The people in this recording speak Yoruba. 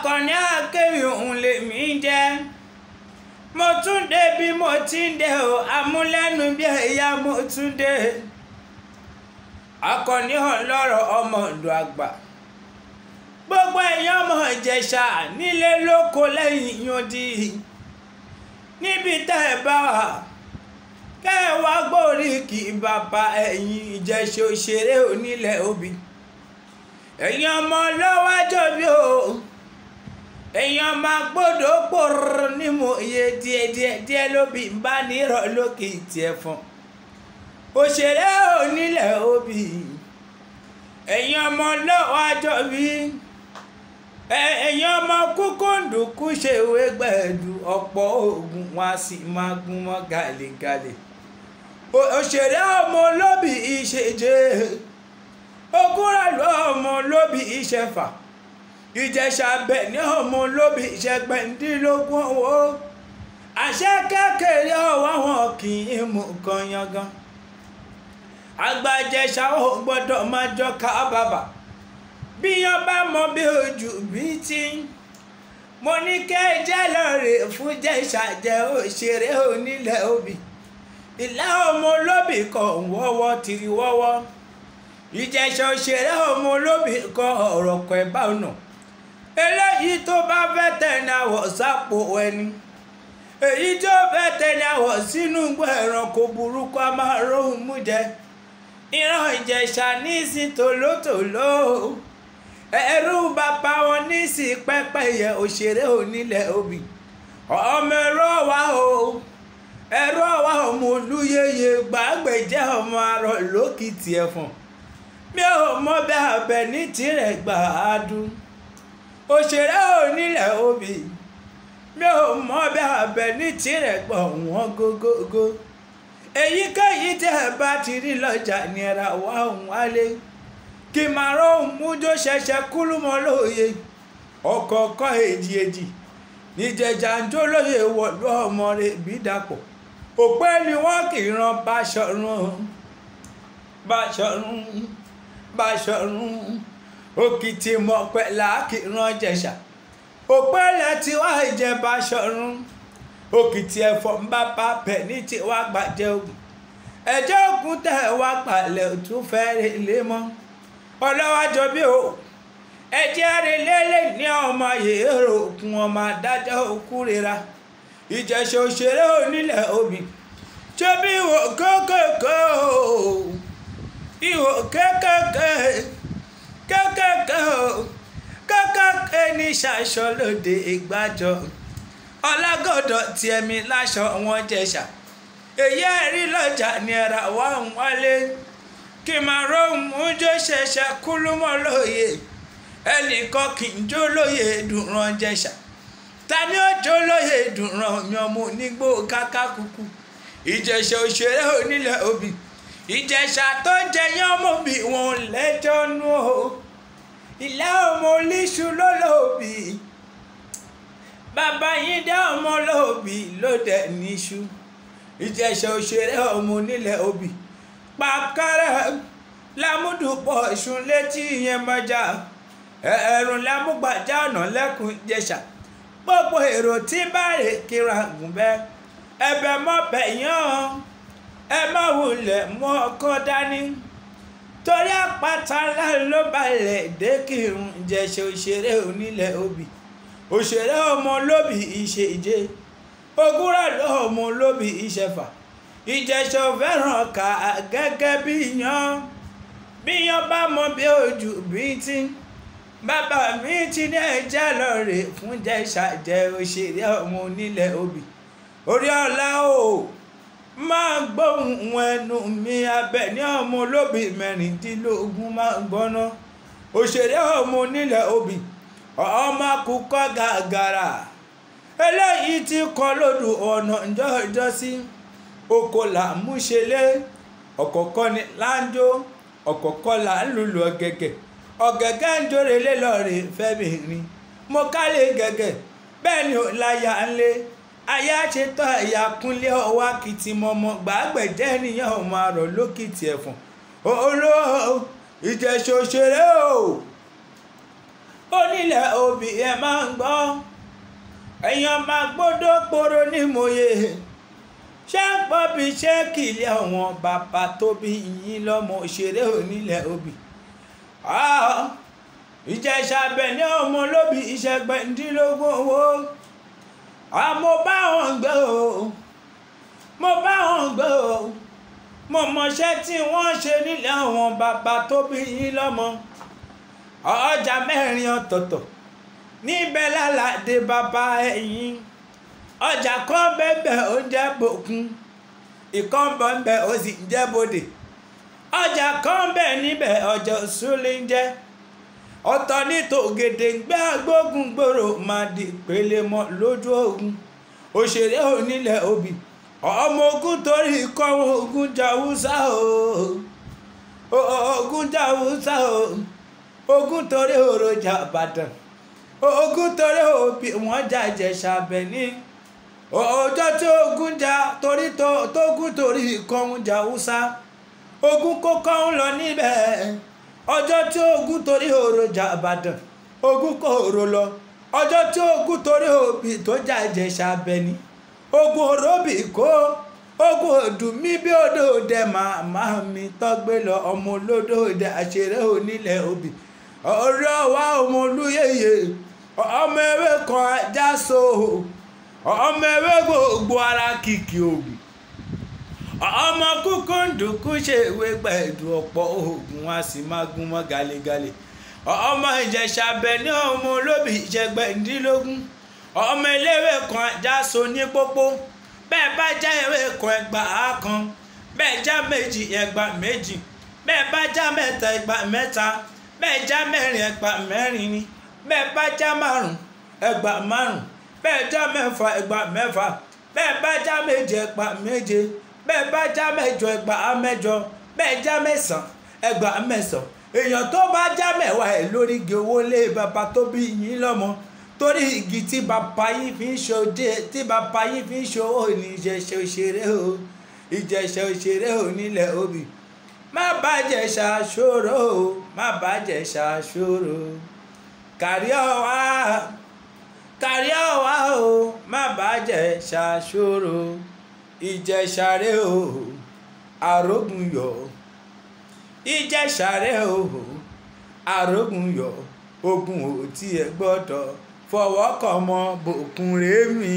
Àkànní akéwì òun lèmi jẹ́. Mo tún dé bí mo ti ń dé o, amúlẹ́nu bí ẹ̀yà mo tún dé. Àkànní ọlọ́rọ̀ ọmọ ọ̀dọ̀ àgbà. Gbogbo ẹ̀yàn ọmọ Ìjẹ̀ṣà nílé lóko lẹ́yìn yòdì. Níbi tẹ́ ẹ bá wà, kẹ́ ẹ wá gbóríkì bàbá ẹ̀yìn Ìjẹ̀ṣà òṣèré onílẹ̀ obì. Ẹ̀yin ọmọ lọ́wájọ́ bí o, èèyàn máa gbọ́dọ̀ pòrò ní mo iye díẹ̀ díẹ̀ díẹ̀ lóbi ń bá nírọ̀ lókè tiẹ̀ fún. Òṣèré onílẹ̀ obì, ẹ̀yin ọmọ lọ́wájọ́ bí, ẹ̀yin ọmọ kúkúǹdùkú ṣèwé gbẹ̀dù ọ̀pọ̀ oògùn wọn a sì máa gún mọ́ gàlégàlé. Òṣèré ọmọ olóbì ìṣèjẹ, ogúnràlú ọmọ olóbì ìṣẹ̀fà. Ìjẹ̀ṣà bẹ̀ ní ọmọ olóbì ìṣẹ̀gbẹ̀ndínlógún owó. Àṣẹ kékeré ọwọ́ wọn kì í mú nǹkan yangan. Àgbà Ìjẹ̀ṣà ò gbọ́dọ̀ máa jọ ká bàbà. Bí yan bá mọ bí ojú bí ti ń. Mo ní kẹ́ ẹ jẹ́ lọ́ọ̀rẹ́ fún Ìjẹ̀ṣà jẹ́ òṣèré onílẹ̀ obì. Ìlà ọmọ olóbì kan wọ́wọ́ tìrì wọ́wọ́. Ìjẹ̀ṣà òṣèré ọmọ olóbì kan ọ̀rọ̀ kọ̀ ẹ̀ bá ọ̀nà. Eléyìí tó bá fẹ́ tẹ̀lé àwọ̀ sápò ẹni. Èyí tó fẹ́ tẹ̀lé àwọ̀ sínú igbó ẹranko burúkú a máa róhun mú jẹ. Ìran Ìjẹ̀ṣà nísìn tòlótòló. Ẹrú bàbá wọn nísìn pẹ́pẹ́yẹ òṣèré onílẹ̀ obì. Ọmọ ẹ̀rọ wa o, ẹ̀rọ wa ọmọ olúyẹyẹ gbàgbẹ́jẹ́ ọmọ arọ lókìtì ẹ̀fọ̀n. Mi ò mọ bí abẹ ní tirẹ̀ gbà á dùn. Òṣèré onílẹ̀ obì, mi ò mọ bí abẹ ní tirẹ̀ gbọ̀ wọ́n gógógó. Èyíkéyìí tẹ́ ẹ bá ti rí lọ́jà ní ẹ̀rà wá òun wálé. Kì máa róhùn mújó ṣẹ̀ṣẹ̀ kúlú mọ́ lóye. Ọ̀kọ̀ọ̀kan èjì èjì níjẹ̀jà ń jó lóye wọ̀lú ọmọ rẹ̀ bí dàpọ̀. Òpè ni wọ́n kì í ran Báṣọ̀run, Báṣọ̀run, Báṣọ̀run. Òkìtì mọ̀pẹ́ là kì í ran Ìjẹ̀ṣà. Òpè lẹ ti wá ìjẹ Báṣọ̀run. Òkìtì ẹ̀fọ́ ń bá bá bẹ̀ ní tiwa gbàjẹ́ ogun. Ẹ̀jẹ̀ ògùn tẹ̀ wá gbalẹ̀ òtún fẹ́ relé mọ́. Ọlọ́wájọ bí o, ẹ̀jẹ̀ relé lè ní ọmọ yèrò òkun ọmọ adájọ́ òkú rira. Ìjẹ̀ṣà òṣèré onílẹ̀ obì. Ṣé bí ìwò kékèké o, ìwò kékèké, kékèké o, kékèké ní ṣaṣọ lóde ìgbàjọ. Ọlágọ̀dọ̀ tí ẹ̀mí láṣọ wọn Jẹ̀ṣà. Èyí ẹ̀rí lọ́jà ní ẹ̀rà wá ń wálé. Kì máa róhùn mújó ṣẹ̀ṣẹ̀ kúlú mọ́ lóye. Ẹnìkan kì í jó lóye dùnrán Jẹ̀ṣà. Ta ni ó jó lóye dùnrán mi ọmọ onígbó kákákùkù. Ìjẹ̀ṣà òṣèré onílẹ̀ obì. Ìjẹ̀ṣà tó jẹyán mọ́bì wọn lẹ́jọ́ nú o. Ìlà ọmọ olíṣu ló lóbì. Bàbá yín dá ọmọ lóbì ló dẹ̀ níṣu. Ìjẹ̀ṣà òṣèré ọmọ onílẹ̀ obì. Pàkàrẹ̀ lámúdùpọ̀ ọ̀ṣun létí yẹn mọ́jà. Ẹ̀rùn lámúgbàjá ọ̀nà lẹ́kùn Ìjẹ̀ṣà. Gbogbo èrò tí bá rè kíra gùn bẹ́ẹ̀. Ẹ̀bẹ̀ mọ́ bẹ̀ yán. Ẹ má wulẹ̀ mú ọkọ dání. Torí àpáta ńlá ló balẹ̀ dé kírun Ìjẹ̀ṣà òṣèré onílẹ̀ obì. Òṣèré ọmọ olóbì ìṣèjẹ. Ogúnràlú ọmọ olóbì ìṣẹ̀fà. Ìjẹ̀ṣà fẹ́ràn ká gẹ́gẹ́ bí yan. Bí yan bá mọ bí ojú bí ti. Bàbá mi ti ní ẹjẹ́ lọ́ọ̀rẹ́ fún Ìjẹ̀ṣà jẹ́ òṣèré ọmọ onílẹ̀ obì. Orí ọlá o, máa gbóhùn ẹnu mi abẹ ní ọmọ olóbì mẹ́rìndínlógún máa gbọ́ná. Òṣèré ọmọ onílẹ̀ obì, ọmọ akùkọ gàgàrà. Eléyìí ti kọ lódù ọ̀nà ìjọ́jọ́ sí. Oko là ń mú ṣe lé, ọ̀kọ̀ọ̀kan ni láńjó, ọ̀kọ̀ọ̀kan là ń lùlù ọ̀gẹ̀gẹ̀. Ọ̀gẹ̀gẹ̀ ń jórè lé lọ́ọ̀rẹ́ fẹ́bìnrin. Mo kálé gẹ̀gẹ̀, bẹ́ẹ̀ ni ò láyà ń lé. Aya ṣe tọ́ ẹ̀yà kúnlé ọwọ́ akitì mọ̀mọ́ gbàgbẹ́jẹ́ nìyẹn ọmọ àrọ̀ lókìtì ẹ̀fọ̀n. Olóò Ìjẹ̀ṣà òṣèré o. Onílẹ̀ obì ẹ máa ń gbọ́. Èèyàn máa gbọ́dọ̀ poro ní mòye. Ṣé ń gbọ́ bí ṣé kìlẹ̀ àwọn bàbá tó bí yín lọ́mọ òṣèré onílẹ̀ obì. Ìjẹ̀ṣà Àbẹ̀ní ọmọ lóbi ìṣẹ̀gbẹ̀ndínlógún owó. Mo bá wọn gbé o, mo bá wọn gbé o, mo mọṣẹ́ tí wọ́n ṣe nílẹ̀ àwọn bàbá tó bí yín lọ́mọ. Ọjà mẹ́rin ọ̀tọ̀ọ̀tọ̀ níbẹ̀ lálàdé bàbá ẹ̀yìn. Ọjà kan bẹ́ẹ̀ ó ń jẹ́ bòkun, ìkan bẹ́ẹ̀ ó sì ń jẹ́ bodè. Ọjà kan bẹ́ẹ̀ níbẹ̀ ọjà òṣùlé ń jẹ́. Ọ̀tọ̀ ní tògèdè ń gbé agbógun gbòòrò máa di pele mọ́ lójú ogun. Òṣèré onílẹ̀ obì, ọmọ ogun torí kọ́wọ́ ogun jàwúsá o, ogun jàwúsá o, ogun torí òròjà Ìbàdàn, ogun torí òbí wọ́n jà Ìjẹ̀ṣà Àbẹ̀ní. Ọjọ́ tí ogun jà torí tógun torí kọ́hún jàwúsá, ogun kó kọ́hún lọ níbẹ̀. Ọjọ́ tí ogun torí òròjà Ìbàdàn, ogun kó òrò lọ. Ọjọ́ tí ogun torí òbí tó jà Ìjẹ̀ṣà Àbẹ̀ní, ogun òróbì kó, ogun òdùn mí bí odò dẹ màmá mi tọ́gbé lọ. Ọmọ olódò dẹ àṣeré onílẹ̀ obì. Ọ̀rẹ́ wa ọmọ olúyèyè, ọmọ ewé kan ajá so, ọmọ ewé gbogbo ara kìkì ògùn. Ọmọ kúkú ń dùnkú ṣe ìwé gbẹ̀dù ọ̀pọ̀ oògùn a sì máa gún mọ́ galegale. Ọmọ Ìjẹ̀ṣà Àbẹ̀ní ọmọ olóbì ìṣẹ̀gbẹ̀ndínlógún. Ọmọ eléwé kan ajá so ní pópó. Bẹ́ẹ̀ bá já ewé kan ẹgbàá kan, bẹ́ẹ̀ já méjì ẹgbàá méjì, bẹ́ẹ̀ bá já mẹ́ta ẹgbàá mẹ́ta, bẹ́ẹ̀ já mẹ́rin ẹgbàá mẹ́rin ni, bẹ́ẹ̀ bá já márùn ẹgbàá márùn, bẹ́ẹ̀ já mẹ́fà ẹgbàá mẹ́fà, bẹ́ẹ̀ bá já méje ẹgbàá méje, bẹ́ẹ̀ bá já mẹ́jọ ẹgbàá mẹ́jọ, bẹ́ẹ̀ já mẹ́sàn ẹgbàá mẹ́sàn. Èèyàn tó bá já mẹ́wàá ẹ̀ lórí igi owó lé bàbá tó bí yín lọ́mọ. Torí igi tí bàbá yín fi ń ṣòde, tí bàbá yín fi ń ṣòwò ní Ìjẹ̀ṣà òṣèré o, Ìjẹ̀ṣà òṣèré o nílẹ̀ obì. Má bá Ìjẹ̀ṣà ṣòro o, má bá Ìjẹ̀ṣà ṣòro. Kàrí ọ̀wá, kàrí ọ̀wá o, má bá Ìjẹ̀ṣà ṣòro. Ìjẹ̀ṣà rè o, àrógùn yọ̀. Ìjẹ̀ṣà rè o, àrógùn yọ̀. Ogun ò tiẹ̀ gbọ́dọ̀ fọwọ́ kàn mọ́ bòkun rèé mi.